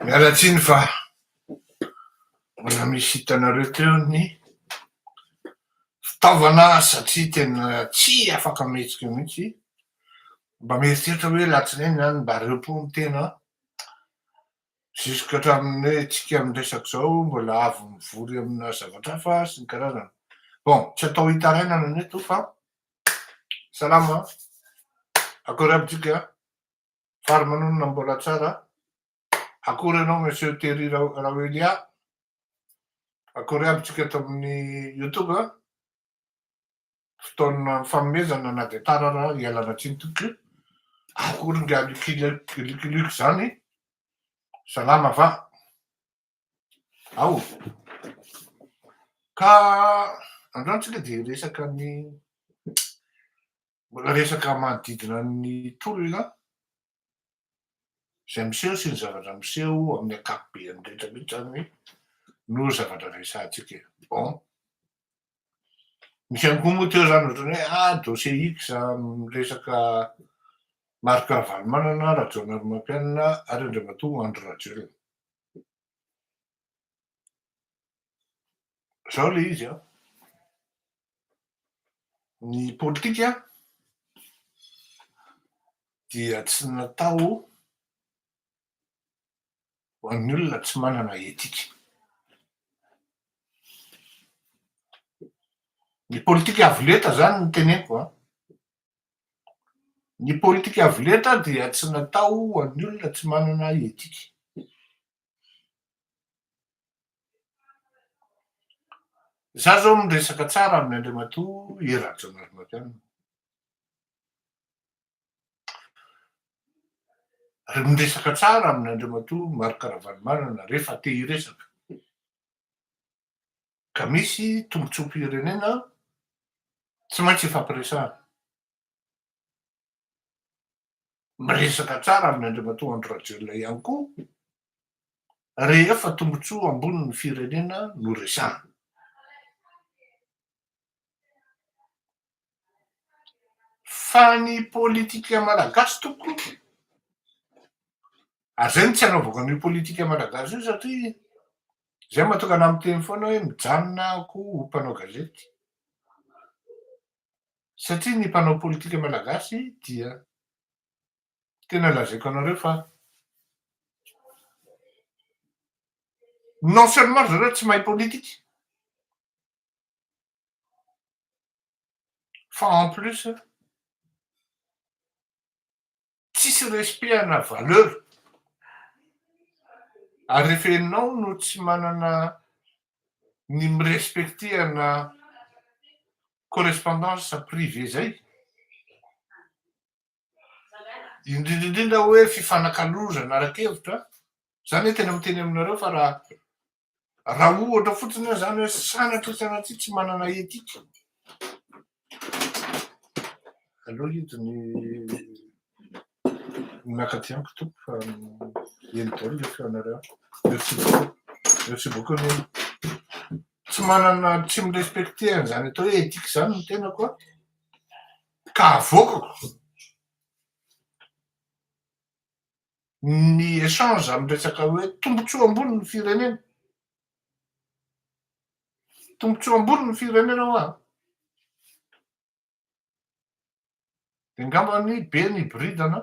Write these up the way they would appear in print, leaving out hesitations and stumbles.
Miala tsiny fa mbola misy hitanareo teo ny fitaovana satria tena tsy afaka mihetsika mihitsy. Mba mieritreritra hoe alatsinainy zany mba repos ny tena jusque hatramin'ny hoe tsika miresaka izao mbola avy mivory amina zavatra hafa sy ny karazany. Bon, tsy atao hitarainana ny eto fa salama, akory aby tsika, fary manonona mbola tsara, akory ianao monsieur Terry Raoelia, akory aby tsika ato amin'ny youtube a. Fotoana fanomezana na dia tara ara ialana tsiny tompoko. Akory nga Lucky Lucky Luc zany? Salama va? Ao. Ka androany tsika dia hiresaka ny mbola resaka manodidina ny tolona izay miseho sy ny zavatra miseho amin'ny ankapobeny rehetra mihitsy zany no zavatra resahantsika e. Bon. Misy ihany koa moa teo zany ohatran'ny hoe ah dossier X miresaka Marc Ravalomanana, Rajaonarimampianina ary Andriamatoa Andry Rajoelina. Zao le izy an. Ny politika dia tsy natao ho an'ny olona tsy manana etika. Ny politika avo lenta zany no teneniko an. Ny politika avo lenta dia tsy natao ho an'ny olona tsy manana etika. Za zao miresaka tsara amin'i Andriamatoa Hery Rajaonarimampianina. Ary miresaka tsara amin'i Andriamatoa Marc Ravalomanana rehefa te hiresaka. Ka misy tombotsoam-pirenena tsy maintsy ifampiresahana. Miresaka tsara amin'i Andriamatoa Andry Rajoelina ihany koa rehefa tombotsoa ambonin'ny firenena no resahana. Fa ny politika malagasy tompoko, ary zay no tsy anaovako an'io politika malagasy io satria zay mahatonga anah miteny foana hoe mijanona aho koa ho mpanao gazety. Satria ny mpanao politika malagasy dia tena lazaiko anareo fa non seulement ry zareo tsy mahay politika, Fa en plus tsisy respect ana valeur ary rehefa enao no tsy manana ny mi-respecter ana correspondance privée zay, indrindra indrindra hoe fifanakalozana ara-kevitra, za anie tena miteny aminareo fa raha Raha ohatra fotsiny aho zany hoe sanatria sanatria tsy manana éthique, aleo hidy ny ny maka aty amiko tompoko fa eny daholo le feonareo any. Merci beaucoup, merci beaucoup Neny. Tsy manana, tsy mi-respecter an'izany atao hoe éthique zany ny tenako an, ka avoakako. Ny échange amin'ny resaka hoe tombotsoa ambony ny firenena, tombotsoa ambony ny firenena hoa an! Dia angambany be ny hiboridana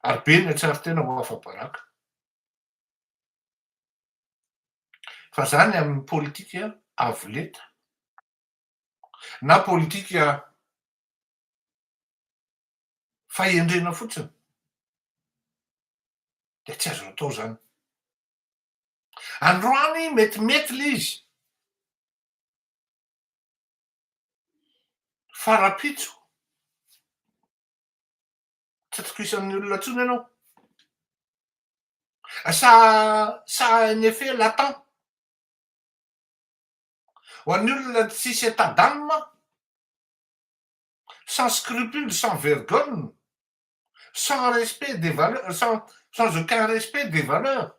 ary be ny hatsiaro tena ho afa-baraka. Fa zany amin'ny politika avo lenta na politika fahendrena fotsiny dia tsy azo atao zany. Androany metimety le izy fa rapitso tsy atokisan'ny olona intsony ianao. Ça ça a un effet latent. Ho an'ny olona tsisy état d'âme sans scrupule, sans vergogne, sans respect des valeurs, sans sans aucun respect des valeurs.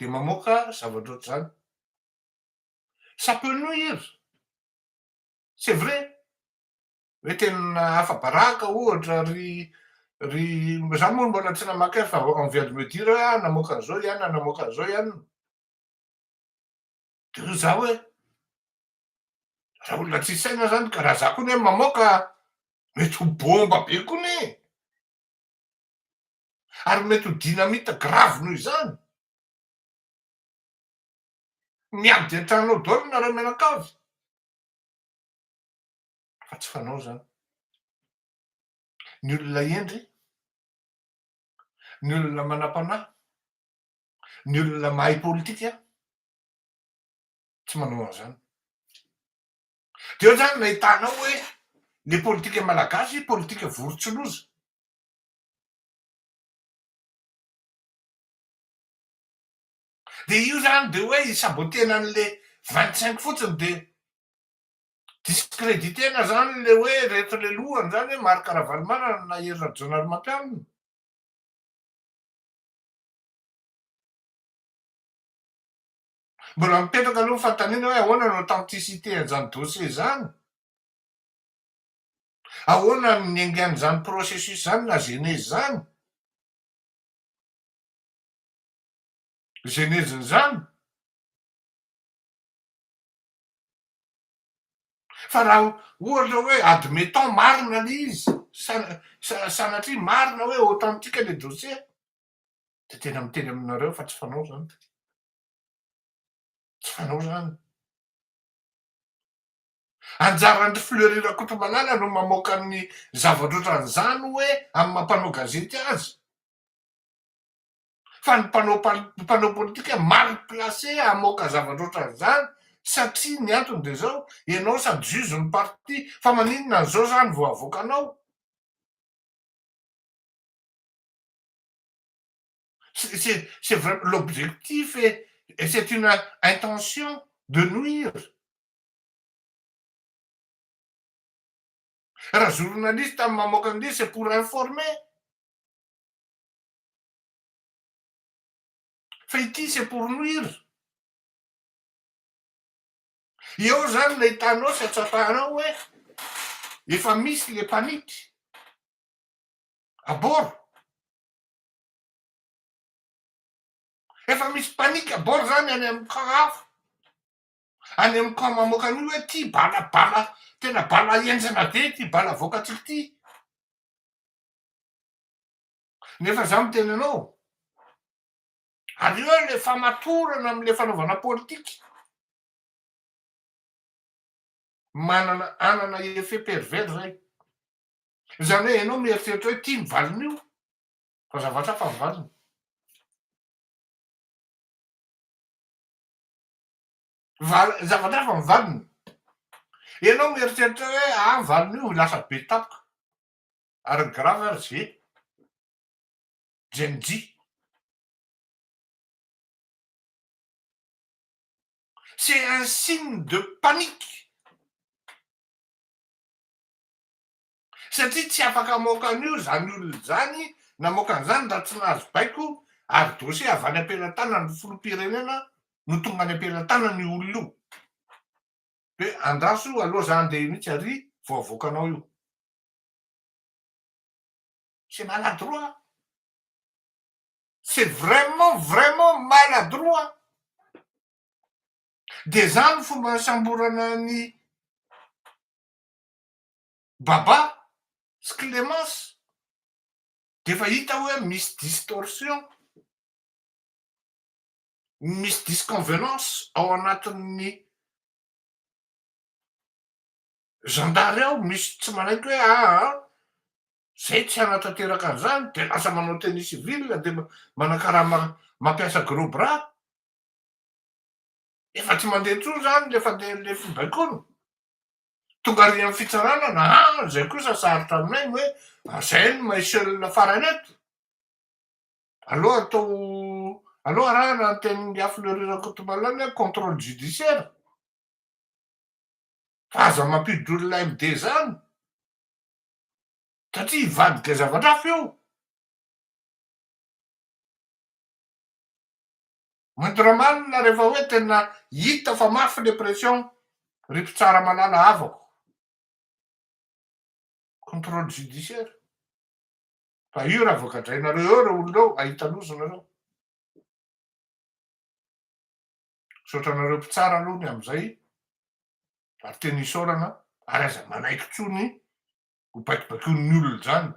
de mamoaka zavatra ohatr'izany. Ça peut nuire, c'est vrai, hoe tena afa-baraka ohatra ry ry za moa mbola tsy namaky azy fa on vient de me dire hoe ah namoaka an'izao i anona, namoaka an'izao i anona. De hoy za hoe raha olona tsisy saina zany ka raha za koa ne mamoaka mety ho bomba be koa ne, ary mety ho dynamite grave noho izany. Miady an-trano ao daholo nareo mianakavy. Fa tsy fanao zany. Ny olona hendry, ny olona manam-panahy, ny olona mahay politika tsy manao an'izany. De eo zany nahitanao hoe le politika malagasy politika vorontsiloza. De io zany de hoe hi-saboter-na an'le 25 fotsiny de discréditer-na zany le hoe reto le lohany zany hoe Marc Ravalomanana na Hery Rajaonarimampianina. Mbola mipetraka aloha ny fanontaniana hoe ahoana no authenticité an'izany dossier izany? Ahoana no niaingan'izany processus izany na genèse izany? Genèse-n'izany? Fa raha ohatra hoe admettons marina le izy, sanatria marina hoe authentique le dossier, de tena miteny aminareo fa tsy fanao zany. Tsy fanao zany. Anjaran-dry Fleury Rakotomalala no mamoaka ny zavatra ohatran'izany hoe amin'ny maha mpanao gazety azy. Fa ny mpanao mpanao politika mal placé hamoaka zavatra ohatran'izany satria ny antony dia izao, ianao sady juge ny parti fa maninona an'izao zany vao avoakanao? C'est c'est vrai l'objectif est c'est une intention de nuire. Raha journaliste mamoaka an'ilay izy c'est pour informer. Fa ity c'est pour nuire. Eo zany no ahitanao sy atsapanao hoe efa misy le panique à bord. Efa misy panique à bord zany any amin'ny camp hafa. Any amin'ny camp mamoaka an'io hoe ty bala bala tena bala henjana be ity bala avoakantsika ity. Nefa za miteny anao, ary eo le famatorana amle fanaovana politika, manana anana effet pervers zay. Zany hoe enao mieritreritra hoe ty ny valin'io, fa zavatra hafa ny valiny. Val- zavatra hafa ny valiny. Enao mieritreritra hoe ah ny valin'io lasa be tampoka. Ary ny grave ary ze Gen Z. C'est un signe de panique. Satria tsy afaka hamoaka an'io izany olona izany namoaka an'izany raha tsy nahazo baiko ary dossier avy any am-pelatanan'ny filoham-pirenena no tonga any am-pelatanan'io olona io. Hoe andraso aloha za handeha mihitsy ary vao avoakanao io. C'est maladroit. C'est vraiment vraiment maladroit. Dia zany fomba nisamborana an'i Baba sy Clémence. Dia efa hita hoe misy distorsion, misy disconvenance ao anatin'ny Zandary ao misy tsy manaiky hoe aa zay tsy hanatanteraka an'izany de lasa manao tenue civile de manakarama mampiasa gros bras. Efa tsy mandeha intsony zany le fandehan'le fibaikoana. Tonga ary amin'ny fitsarana na aa zay kosa sarotra aminay ny hoe zay no mahay seul farany eto. Aleo atao aleo arahana ny tenin'i Fleury Rakotomalala hoe contrôle judiciaire. Fa aza mampiditra olona MD zany satria hivadika zavatra hafa io. Moindre mal, rehefa hoe tena hita fa mafy le pression, ry mpitsara malala havako, contrôle judiciaire. Fa io raha voagadrainareo eo reo olona eo, ahita loza nareo. Misaotra anareo mpitsara aloha ny am'izay, ary tena isaorana, ary aza manaiky tsony ho baikobaikoin'ny olona zany.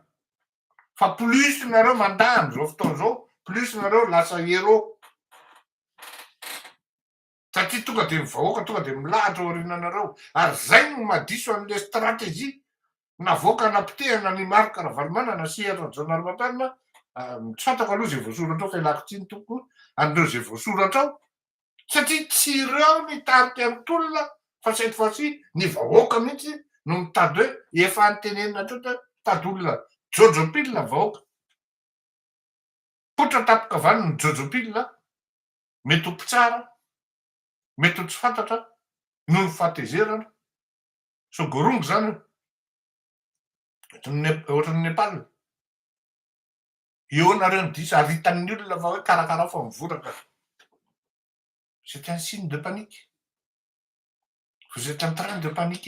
Fa plus nareo mandà am'izao fotoana zao, plus nareo lasa héros. Satria tonga de ny vahoaka tonga de milahatra aoriananareo. Ary zay no mahadiso an'le stratégie navoaka nampitehana ny Marc Ravalomanana sy Hery Rajaonarimampianina. Tsy fantako aloha zay voasoratra ao fa ialako tsiny tompoko an'ireo zay voasoratra ao, satria tsy ireo nitarika ny tolona fa cette fois-ci ny vahoaka mihitsy no mitady hoe efa nitenenina hatreo hoe mitady olona jojopilina vahoaka. Potra tapoka vaniny ny jojopilina, mety ho mpitsara, mety ho tsy fantatra noho ny fahatezerana. Sogorongo zany io, ohatran'ny Nepal. Eo nareo ny diso ary hitan'ny olona fa hoe karakarao fa mivoraka. C'est un signe de panique. Vous êtes en train de paniquer.